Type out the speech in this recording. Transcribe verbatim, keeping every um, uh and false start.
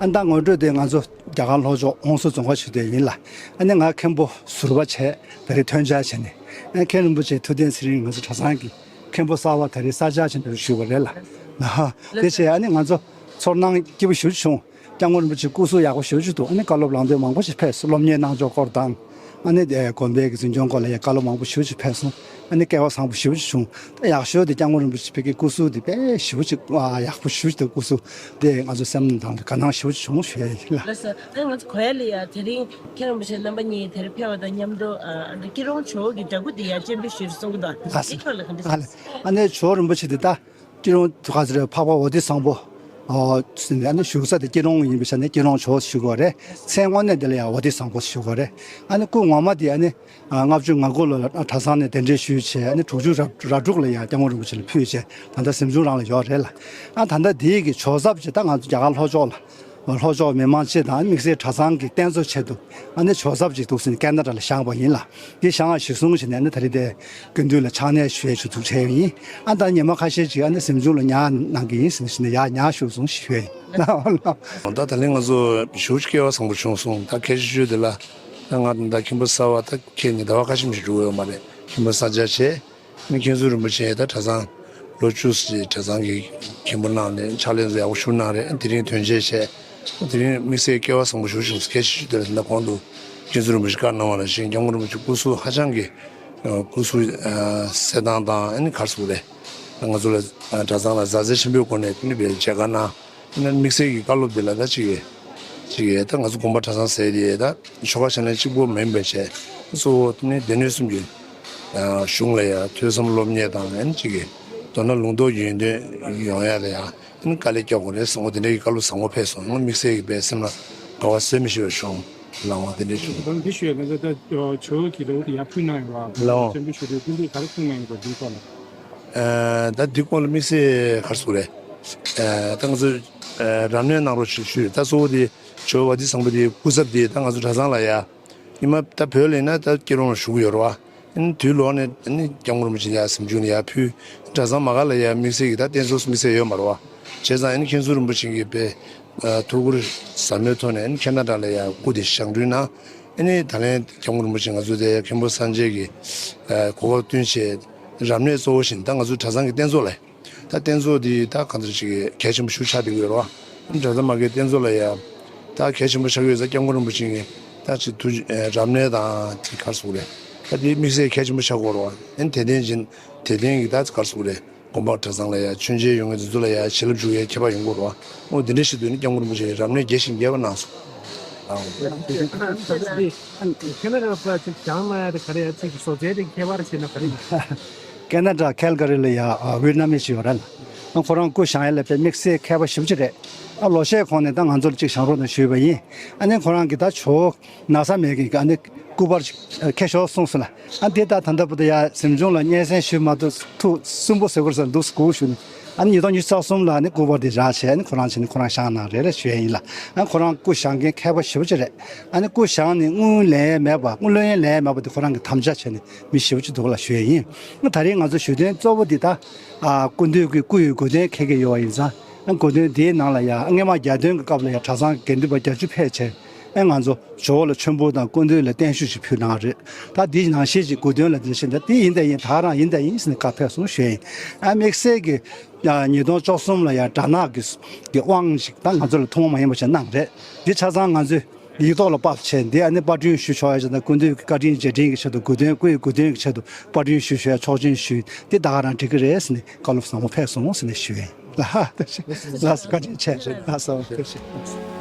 ཨ་ད་ངོ་སྤྲོད་དེ་ང་ཚོ་རྒྱ་གར་ལྷོ་ཕྱོགས་ཝང་སུ་རྫོང་ཁག་ཆུ་དེ་ཡིན་ལ། ཨ་ནི་ང་མཁན་པོ་ཟུར་པ་བྱས་ད་རེས་ཐོན་འཆར་བྱས་ནས། ཨ་མཁན་རིན་པོ་ཆེ་ཐུབ་བསྟན་ཚེ་རིང་ང་ཚོ་གྲྭ་ཚང་གི་མཁན་པོ་གསར་པ་ད་རེས་གསར་འཆར་བྱས་ནས་ཞུས་པ་རེད་ལ། ཨ་དེ་བྱས་ཨ་ནི་ང་ཚོ་ཚོར་སྣང་སྐྱིད་པོ་ཞེ་པོ་ཅིག་བྱུང་། སྐྱབས་མགོན་རིན་པོ་ཆེ་སྐུ་གཟུགས་ཡག་པོ་ཞེ་པོ་ཅིག་འདུག་ཨ་ནི་བཀའ་སློབ་ལམ་སྟོན་མང་པོ་ཞིག་ཕེབས་སོང་། སློབ་གཉེར་གནང་ཕྱོགས་སྐོར་དང་། ཨ་ནི་དེ་དགོན་པའི་གི་འཛིན་སྐྱོང་སྐོར་ལ་ཡང་བཀའ་སློབ་མང་པོ་ཞེ་པོ་ཅིག་ཕེབས་སོང་། ཨ་ནི་སྐལ་བ་བཟང་པོ་ཞེ་པོ་ཅིག་བྱུང་། ད་ཡག་ཤོས་དེ་སྐྱབས་མགོན་རིན་པོ་ཆེ་ཕ་གིའི་སྐུ་གཟུགས་དེ་དཔེ་ཞེ་པོ་ཅིག་ཨ་ཡག་པོ་ཞེ་པོ་ཅིག་འདུག་སྐུ་གཟུགས་དེ་ང་ཚོ་སེམས་ནང་དང་དགའ་སྣང་ཞེ་པོ་ཅིག་བྱུང་ཞུ་ཡ་ཡིན་ལ། ལགས་སོ། ཨ་ནི་ང་ཚོ་གོ་ཡ་ལ་ཡ་དེ་རིང་མཁན་རིན་པོ་ཆེ་རྣམ་པ་གཉིས་དེར་ཕེབས་པ་དང་མཉམ་དུ་ཨ་ཨ་ནི་སྐྱིད་གྲོང་ཇོ་བོ་གི་འདྲ་སྐུ་དེ་ཡ་སྤྱན་འབུལ་ཞུས་གསུང་གི་འདུག་ལགས་སོ། འདི་སྐོར་ལ་ག་འདྲ། ཨ་ལ། ཨ་ནི་ཇོ་བོ་རིན་པོ་ཆེ་དེ་ད། སྐྱིད་གྲོང་ག་ཚོད་རེད། འཕགས་པ་ཝ་ཏི་བཟང་པོ། ཨོ། ཟེར་ནས་ཨ་ནི་བཞུགས་ས་དེ་སྐྱིད་གྲོང་ཡིན་པའི་ཆ་ནས་སྐྱིད་གྲོང་ཇོ་བོ་ཞུ་དགོས་རེད། མཚན་དངོས་གནས་དེ་ལ་ཡང་ཝ་ཏི་བཟང་པོ་ཞུ་དགོས་རེད། ཨ་ནི་སྐུ་ངོ་མ་དེ་ཨ་ནི་ལྔ་བཅུ་ང་དགུ་ལོ་ལ་གྲྭ་ཚང་ནས་གདན་འདྲེན་ཞུས་བྱས། ཨ་ནི་དྲུག་ཅུ་ར་ར་དྲུག་ལ་ཡང་སྐྱབས་མགོན་རིན་པོ་ཆེ་ལ་ཕུལ་བྱས། ད་ལྟ་གཟིམ་ཆུང་རང་ལ་ཡོད་རེད་ལ། ཨ་ད་ལྟ་དེའི་གི་ཇོ་ཚབ་ཅིག་ད་ང་ཚོ་རྒྱ་གར་ལྷོ་ཕྱོགས་ལ། ལྷོ་ཕྱོགས་མི་མང་སྤྱི་དང་དམིགས་བསལ་གྲྭ་ཚང་གི་རྟེན་གཙོ་ཆེད་དུ་ཨ་ནི་ཇོ་ཚབ་ཅིག་འདུག་ཟེར་ནས་ཁེ་ན་ཌ་ལ་བཞེངས་པ་ཡིན་ལ། འདི་བཞེངས་ཨ་གཞི་བཟུང་བྱས་ནས་ཨ་ནི་ད་རེས་དེ་སྐུ་མདུན་ལ་ཕྱག་ལས་ཞུ་ཡས་ཞུ་ཐུགས་བྱས་ཡོད་ཡིན། ཨ་ད་ཉི་མ་ཁ་ཤས་ཅིག་ཨ་ནི་གཟིམ་ཆུང་ལ་ཉལ་གནང་གི་ཡིན་ཟེར་ནས་ཞུས་ནས་ཡར་ཉལ་ཞུ་བཟུང་ཞུ་ཡས་ཡིན། ད་ད་ལན་ང་ཚོ་ཞུ་སྐལ་བ་བཟང་པོ་བྱུང་སོང་། ད་ཁ་ཤས་ཤོས་དེ་ལ་ད་ང་ད་མཁན་པོ་གསར་པ་ད་ཁྱེད་ནི་ཟླ་བ་ཁ་ཤས་མི་ཞིག་འགྲོ་གི་ཡོད་མ་རེད། མཁན་པོ་གསར་འཇགས་བྱས། ཨ་ནི་མཁན་ཟུར་རིན་པོ་ཆེ་ད་གྲྭ་ཚང་ལོ་བཅུ་ཙམ་གྲྭ་ཚང་གི་མཁན་པོ་གནང་ནས་ཕྱག་ལས་ཚོ་ཡག་པོ་ཞུ་གནང་རེད། ཨ་ནི་དེ་རིང་དོན་རྐྱེན་བྱས། ཨ་ནི་དེ་རིང་དམིགས་བསལ་སྐལ་བ་བཟང་པོ་ཞེ་པོ་ཞིག་སྐད་ཆ་ཞུ་དེར་ད་གོང་དུ་མཁན་ཟུར་རིན་པོ་ཆེ་བཀའ་གནང་བ་ནང་བཞིན་སྐྱབས་མགོན་རིན་པོ་ཆེ་སྐུ་གཟུགས་ཧ་ཅང་གི་སྐུ་གཟུགས་གསལ་ཐང་དང་། ཨ་ནི་ག་རེ་ཟེར་དགོས་རེད། ང་ཚོ་ལ་གྲྭ་ཚང་ལ་མཛའ་བརྩེ་ཆེན་པོའི་སྒོ་ནས་ཨ་ནི་བའི་མཇལ་ཁ་གནང་། དམིགས་བསལ་གྱི་བཀའ་སློབ་འདི་ལ་ད་ཅིག་ཅིག་ད་ང་ཚོ་དགོན་པ་གྲྭ་ཚང་ཟེར་དེ་ད་ཆོ་ག་བྱ་ལེན་གཅིག་པོ་མིན་པ་བྱས། གཙོ་བོ་ནི་སྡེ་སྣོད་གསུམ་གྱི་གཞུང་ལ་ཡང་ཐོས་བསམ་སློབ་གཉེར་དང་། ཨ་ནི་ཅིག་གི་མདོར་ན་ལུང་རྟོགས་ཀྱི་ཡོན་ཏན་ཡོང་ཡ་ལ་ཡང་ཨ་ནི་དཀའ་ལས་སྐྱོབ་དགོས་རེད་བསམ། འོ་དེ་འདྲའི་བཀའ་སློབ་བཟང་པོ་ཕེབས་སོང་། དམིགས་བསལ་གྱི་དཔེ་སེམས་ལ་དགའ་བ་བཟོད་མི་ཤེས་པ་བྱུང་། ལའང་དེ་འདྲའི་བྱུང་། འདི་ཞུ་ཡ་ང་ཚོ་ད་ཇོ་བོ་གི་ལུང་དེ་ཡར་ཕུལ་གནང་ཡོད་པ། ལའང་སྤྱན་འབུལ་ཞུ་དུས་སྐུ་མདུན་ག་རེ་གསུངས་གནང་ཡོད་པ་འདིའི་སྐོར་ལ། ཨ་ད་འདི་སྐོར་ལ་དམིགས་བསལ་ག་རེ་ཟེར་དགོས་རེད། ཨ་ད་ང་ཚོ་ཨ་རབ་གནས་གནང་རོགས་ཞུ་ཞུས། ད་གཙོ་བོ་དེ་ཇོ་བོ་ཝ་ཏི་བཟང་པོ་དེ་སྐུ་ཚབ་དེ་ད་ང་ཚོ་གྲྭ་ཚང་ལ་ཡ། ཉི་མ་ད་བོད་ལ་ཡིན་ན་ད་སྐྱིད་གྲོང་ལ་བཞུགས་ཡོད་རེད་བ། ཨ་ནི་དུས་ལོག་ནས་ཨ་ནི་སྐྱབས་མགོན་རིན་པོ་ཆེ་ཡར་གཟིམ་ཆུང་ནས་ཡར་ཕུལ། གྲྭ་ཚང་མ་ག་ལ་ཡ་དམིགས་བསལ་གྱི་ད་རྟེན་གཙོ་དམིགས་བསལ་ཡོད་མ་རེད་བ། བྱས་ཙང་ཨ་ནི་མཁན་ཟུར་རིན་པོ་ཆེ་གི་དཔེ་ཐུགས་ཁུར་ཟབ་མོའི་ཐོག་ནས་ཨ་ནི་ཁེ་ན་ཌ་ལ་ཡ་སྐུ་དེ་བཞེངས་སྐྲུན་གནང་། ཨ་ནི་ད་ལན་སྐྱབས་མགོན་རིན་པོ་ཆེ་ང་ཚོ་དེ་མཁན་པོ་སངས་རྒྱས་ཀྱི་གོ་སྐབས་བསྟུན་བྱས། རབ་གནས་གཙོ་བོ་བཞིན་ད་ང་ཚོ་གྲྭ་ཚང་གི་རྟེན་གཙོ་ལ། ད་རྟེན་གཙོ་འདི་ད་གང་ལྟར་ཅིག་གལ་ཆེན་པོ་ཞིག་ཆགས་བསྡད་ཀྱི་ཡོད་རེད་བ། གྲྭ་ཚང་མ་གི་རྟེན་གཙོ་ལ་ཡ་ད་གལ་ཆེན་པོ་ཆགས་ཀྱི་ཡོད་ཙང་སྐྱབས་མགོན་རིན་པོ་ཆེ་གིས་ད་ཅིག་ཐུགས་རབ་གནས་དང་ཅིག་ག་རེ་ཟེར་དགོས་རེད། ད་དེ་དམིགས་བསལ་གལ་ཆེན་པོ་ཆགས་ཀྱི་ཡོད་རེད་བ། ཨ་ནི་དེ་བརྟེན་བཞིན་དེ་བརྟེན་གྱི་ད་ག་རེ་ཟེར་དགོས་རེད། དགོན་པ་གྲྭ་ཚང་ལ་ཡ་མཆོད་མཇལ་ཡོང་མཁན་དེ་ཚོ་ལ་ཡ་བྱིན་རླབས་འཇུག་ཡའི་ཁྱད་པར་ཡོང་གི་ཡོད་རེད་བ། འོ་དེ་འདྲ་ཞིག་འདུག་ནི་སྐྱབས་མགོན་རིན་པོ་ཆེས་རབ་གནས་རྒྱས་ཤིང་རྒྱས་པ་གནང་སོང་། ཁེ་ན་ཌ་པ་ཅིག་བྱང་ན་ཡ་དེ་ག་རེ་ཡ་ཅིག་བཟོ་རྩལ་དེ་ཁྱད་པར་ཆེ་ན་ག་རེ་ཡིན། ཁེ་ན་ཌ་ཁལ་ག་རི་ལ་ཡ་ཝི་ཡེད་ནམ་མི་ཞིག་ཡོད་རེད་ལ། ཨ་ཁོ་རང་སྐུ་བཞེངས་ཡ་ལ་དཔེ་དམིགས་བསལ་མཁས་པ་ཞེ་པོ་ཅིག་རེད། ཨ་ལོ་ཤས་གོང་ནས་ད་ང་ཚོ་ལ་ཅིག་བཞེངས་རོགས་གནང་ཞུས་པ་ཡིན། ཨ་ནི་ཁོ་རང་གིས་ད་ཇོ་བོ་ན་ཚ་མེད་མཁན་གྱི་ཨ་ནི་སྐུ་པར་ཅིག་ཨ་འཁྱེར་ཤོག་གསུངས་སོང་ལ། ཨ་འདི་ད་ད་ལྟ་བར་དུ་ཡ་གཟིམ་ཆུང་ལ་སྙན་སེང་ཞུས་མ་ཐུབ། ཐུགས་སུན་པོ་ཟེར་དགོས་ས་འདུག་སྒུག་ཞུ་ནས། ཨ་ནི་ཉིས་སྟོང་ཉི་ཤུ་རྩ་གསུམ་ལ་ཨ་ནི་སྐུ་པར་དེ་བཞག་བྱས་ཨ་ནི་ཁོ་རང་བྱས་ནས་ཁོ་རང་བཞེངས་གནང་རེད་རེད་ཞུ་ཡ་ཡིན་ལ། ཨ་ཁོ་རང་སྐུ་བཞེངས་མཁན་མཁས་པ་ཞེ་པོ་ཅིག་རེད། ཨ་ནི་སྐུ་བཞེངས་ནས་དངུལ་ལེན་ཡ་མེད་པ། དངུལ་ལེན་ཡ་ལེན་ཡ་མེད་པ་དེ་ཁོ་རང་གིས་དམ་བཅའ་བྱས་ནས་མི་ཞེ་པོ་ཅིག་འདུག་ལ་ཞུ་ཡ་ཡིན། ཨ་ད་རེས་ང་ཚོ་ཞུ་དོན་གཙོ་བོ་འདི་ད་ཨ་སྐུ་མདུན་གྱི་སྐུ་ཡི་གོ་སྟོན་འཁེལ་གྱི་ཡོད་པ་ཡིན་ཙང་། ཨ་གོ་སྟོན་དེའི་ནང་ལ་ཡ་ཨ་སྔོན་མ་རྒྱལ་སྟོན་གྱི་སྐབས་ལ་ཡ་གྲྭ་ཚང་གི་དགེ་འདུན་པ་བརྒྱད་ཅུ་ཕེབས་བྱས། ཨ་ང་ཚོ་ཇོ་བོ་ལ་མཆོད་འབུལ་དང་སྐུ་མདུན་ལ་བརྟན་བཞུགས་ཤིག་ཕུལ་གནང་རེད། ད་འདི་ནང་བཞིན་ཅིག་གོ་སྟོན་ལ་འདི་བཞིན་ད་འདི་ཡིན་ད་ཡིན། ད་རང་ཡིན་ད་ཡིན་ཟེར་ནས་བཀའ་ཕེབས་སོང་ཞུ་ཡ་ཡིན། ཨ་དམིགས་བསལ་གྱི་ཡ་ཉིས་སྟོང་བཅུ་གསུམ་ལ་ཡ་དགྲ་ནག་གི་གི་དབང་ཞིག་ད་ང་ཚོ་ལ་ཐུན་མོང་མ་ཡིན་པ་ཞིག་གནང་རེད། འདི་ཆ་ཚང་ང་ཚོས་ཡིག་ཐོག་ལ་ཕབ་བྱས་འདི་ཨ་ནི་པར་སྐྲུན་ཞུ་ཆོག་ཡ་ཅིག་དང་། སྐུ་མདུན་གྱི་བཀའ་དྲིན་རྗེས་དྲན་གྱི་ཆེད་དུ་གོ་སྟོན་སྐུ་ཡི་གོ་སྟོན་གྱི་ཆེད་དུ་པར་སྐྲུན་ཞུ་ཆོག་ཡ་ཆོག་མཆན་ཞུས། འདི་ད་ག་རང་འགྲིག་གི་རེད་ཟེར་ནས་བཀའ་སློབ་བཟང་པོ་ཕེབས་སོང་ཟེར་ནས་ཞུས་ཡིན། ལགས་སོ། བཀའ་དྲིན་ཆེ། ལགས་སོ། ཐུགས་རྗེ་ཆེ།